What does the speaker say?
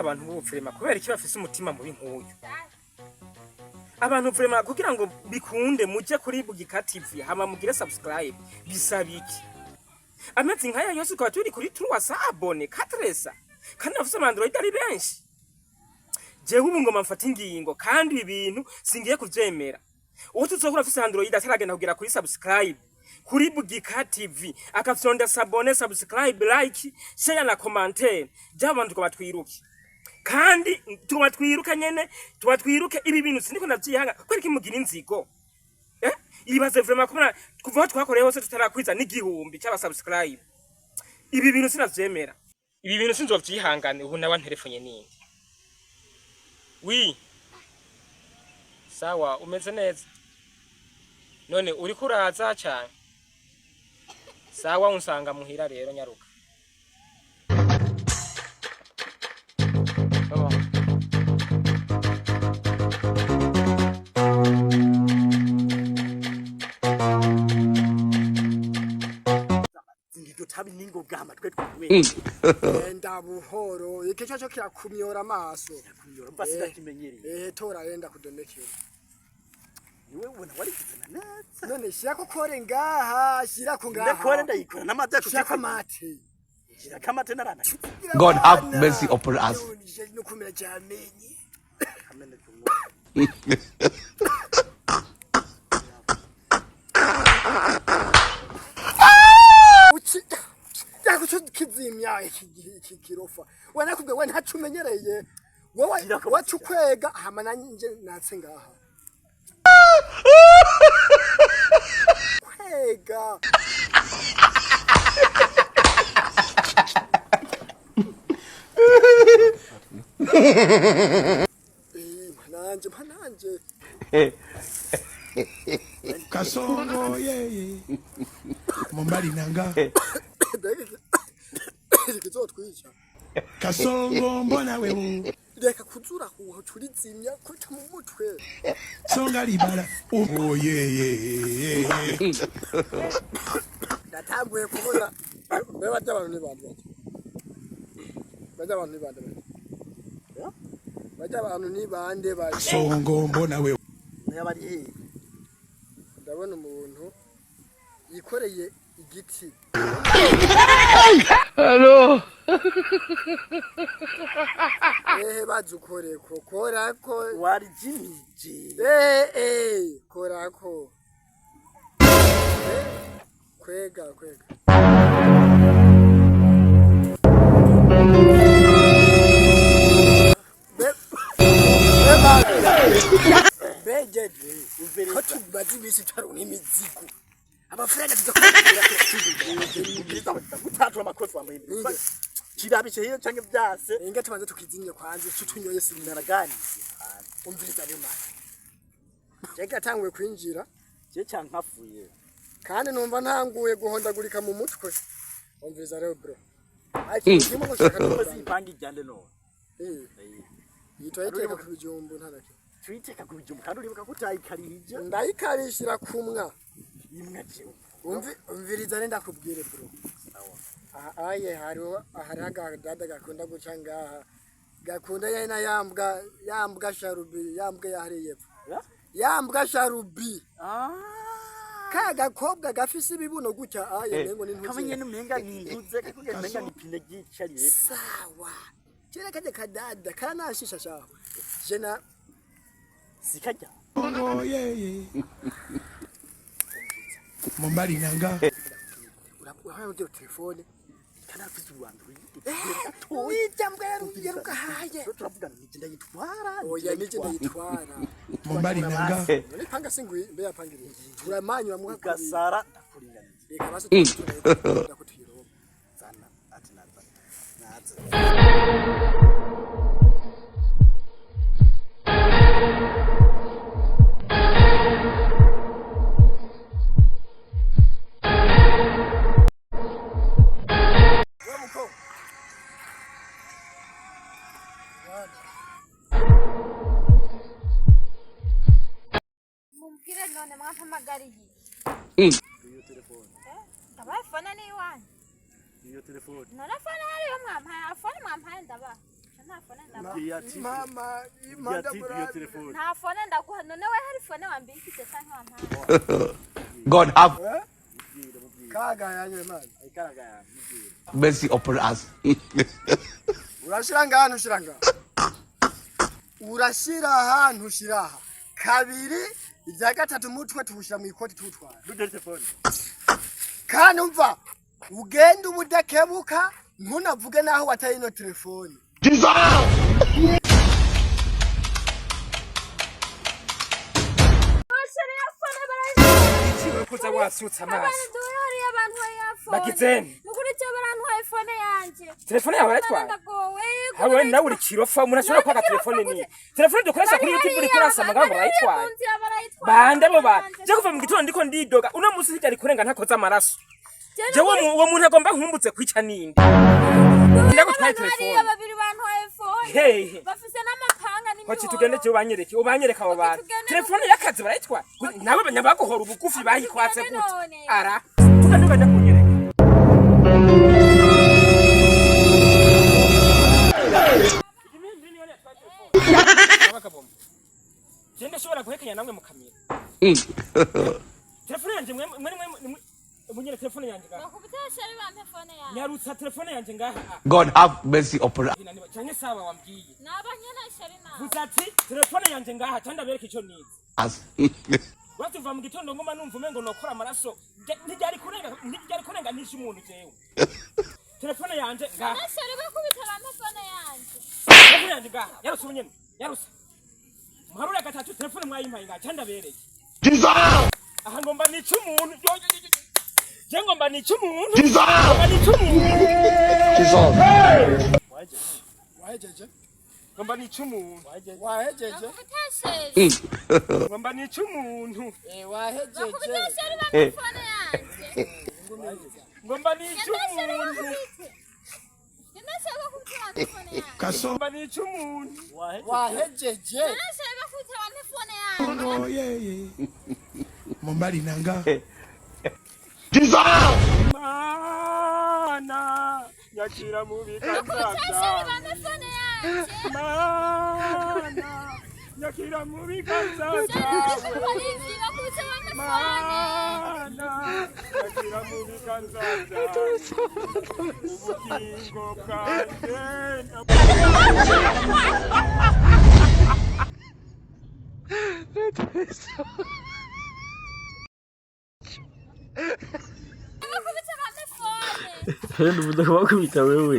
Abantu b'ubu vraiment, kubera iki bafise umutima mubi nk'uyu? Abantu vraiment, kugira ngo bikunde muje kuri Bugika TV hama mugire subscribe, bisaba iki? Amezi nk'aya yose tukaba turi kuri 300 abonnés, 400, kandi bafise ama Android ari benshi. Jewe ubu ngoma mfata ingingo, kandi ibi bintu singiye kuvyemera. Uwo tuzohura afise Android ataragenda kugera kuri subscribe kuri Bugika TV, akafyonda s'abonner, subscribe, like, share na commentaire, by'abantu tuba twiruke, kandi tuba twiruke nyene, tuba twiruke. Ibi bintu siniko ndavyihanga. Kubera iki mugira inzigo? Ibaze vraiment kubona kuva aho twakoreye hose tutarakwiza n'igihumbi c'aba subscribe. Ibi bintu sinavyemera, ibi bintu sinzovyihangane. Ubu nawe nterefonye ninde? Oui, sawa, umeze neza? None uriko uraza cyane? Sawa, unsanga muhira rero, nyaruka. Sawa. Iryo tabi n'ingoga amatwe twe. Enda buhoro, iki cyo kirakumyora amaso. Mva sinakimenyereye. Eh, tora, enda kudomekera. Niwe ubona warigizana neza. None shirako kore ngaha, shirako ngaha. Ndakore ndayikora n'amata. Shirako amate. Shirako amate narana. God have mercy upon us. Nukumira cyamenye. Kameneka. Uci yakuco kizimya iki kirofa. We nakubwiye, we ntaco umenyereye. Wowe Shirako. wacu ukwega hama nanje natse ngaha. Kwega. Eh, mpananje mpananje. Kasongo yeye mobali nanga. Mbega iki kizotwica. Kasongo mbona wewe. Reka kuzura huha turizimya kuta mu mutwe. Songa libala oh yeye. Ndatanguye kubona mbe barya abantu ni bande, barya abantu ni bande, barya abantu ni bande barya. Kasongo mbona wewe. Niba ari hehe? Ndabona umuntu yikoreye igiti. Ehe, bazukoreko, korako. Warijimije. Eh, korako. Eh, kwega kwega. Bejeje ko tumaze iminsi twaronka imizigo, amafaranga tuza. Gutatura amakofi wambaye kirabishe hiyo canke vyase. Inga tubanze tukizimye kwanza icyo tunyoye sinara. Naraganiye. Umviriza rero mani, jega atanguye kwinjira. Je cankafuye. Kandi numva ntanguye guhondagurika mu mutwe. Umviriza rero bro, ariko kimwe gushaka Ko kuvuga. zipanga ijyande none. Eh, yitwa iteka ku bijumbu nta na kimwe. Twiteka ku bijumbu kandi uribuka ko utayikarihije. Ndayikarishira kumwa. Imwe jewe. Umvi, umviriza rero ndakubwire bro. Aha aye hariho akadada gakunda guca ngaha, gakunda yena yambwa, yambwa sharubi, yambwa yahariye epfo. Ya? Yambwa sharubi. Ah. Ka gakobwa gafise ibibuno gutya aye nengo ni Kamenye ntuze. n'umenga ninduze kakubwira umenga nipine ryicariye. Sawa kera kajya kadada karanashisha shaho jena. Sikajya. Kasongo yeye mobali nanga. Urabona iyo telefone? Kanafise urwanduro. Nijya mbwa yarugahaye. Turavugana nije ndayitwara. Oya, nije ndayitwara. Mobali nanga. None panga singwi mbe yapangiriye turamanyura muka. Ugasara ndakuringaniza. Reka basi turakunda ko tuyironka. Zana ati naza. Naza. Wewe mko. Mumbwire none mwampamagariye? Iyo telefone. Ndabaye fone ni iwanyu. Iyo telefone. None fone hariyo mwampaye, fone mwampaye ndabaha. Nta phone ndaguha. Bwira Mama, ati iyo telefone. Nta phone ndaguha. None we hari phone wambikije canke wampaye? God have Kagayanye man. Ikaragaya mubwira. mercy upon us. Urashira ngaha ntushira ngaha. Urashira aha ntushira aha. Kabiri, ibya gatatu mutwe tuwushyira mu ikoti tuwutwara. Dudere telefone. Kandi umva, ugenda ubudakebuka, ntunavuge naho wataye ino telefone. Chéri, ya phone barayitwaye. Kuza wasutse amaso. Abantu hariya bantwaye ya phone. Bagizeni. Nukuri cyo barantwaye phone yanje. Telefone yawe barayitwaye? Ndagowe. Hawe nawe uri kirofa, umuntu ashobora kwaka telefone ni telefone dukoresha kuri YouTube, uri kurasama ngaho ngo barayitwaye. Bande abo bantu? Je, kuva mu gitondo ndiko ndidoga, uno munsi ntiryari kurenga ntakoze amaraso. Jewe uwo muntu agomba nkumbutse kwica ninde? Ndagutwaye telefone. Babiri bantwaye phone. Hehe. Bafise n'amapanga n'imihoro. Hoki tugende, je ubanyereke, ubanyereke abo bantu. Tugende. Telefone y'akazi barayitwaye? Nawe nyabaguhora ubugufi, bayikwatse Tugende gute? none. Ara tugende, ugende kunyereka. Je ndashobora guhekenya namwe mukamira telefone yanje. Mwe mwe mwe munyere telefone yanje ngaha. Bakubita chéri, bampe phone yanje. Nyarutsa telefone yanje ngaha. God have mercy upon us. Canke saba wambwiye. Naba nyene chéri nawe. Vuza ati telefone yanje ngaha, canke ndabereka ico nize. Watuva mu gitondo ngoma numva umengo nokora amaraso. Ntiryari kurenga, ntiryari kurenga nishe umuntu jewe. Telefone yanje ngaha. Chéri, bakubita bampe phone yanje. Telefone yanje ngaha. Yaruse ubunyene, yaruse. Muharure gatatu, telefone mwayimpaye ngaha, canke ndabereke aha. Ngomba nice umuntu. Yo, yo, yo, yo. Je ngomba nice umuntu, ngomba nice umuntu. Wahejeje? Ngomba nice umuntu. Wahejeje? Bakubita chéri. Ngomba nice umuntu. Eh, wahejeje. Bakubita chéri, bampe phone yanje. Ngomba nice Chéri, umuntu. bakubite. Chéri, bakubita bampe phone yanje. Kaso. Ngomba nice umuntu. Wahejeje. Chéri, bakubita bampe phone yanje. Oh yeah, yeah. Mobali nanga. Mana, nyakira mu biganza Bakubita chéri, byawe. bampe phone yanje. Mana, nyakira mu biganza byawe. Polisi, bakubita bampe phone. Mana, nyakira mu biganza byawe ubugingo bwanjye. Bakubita bampe phone. Bakubita wewe.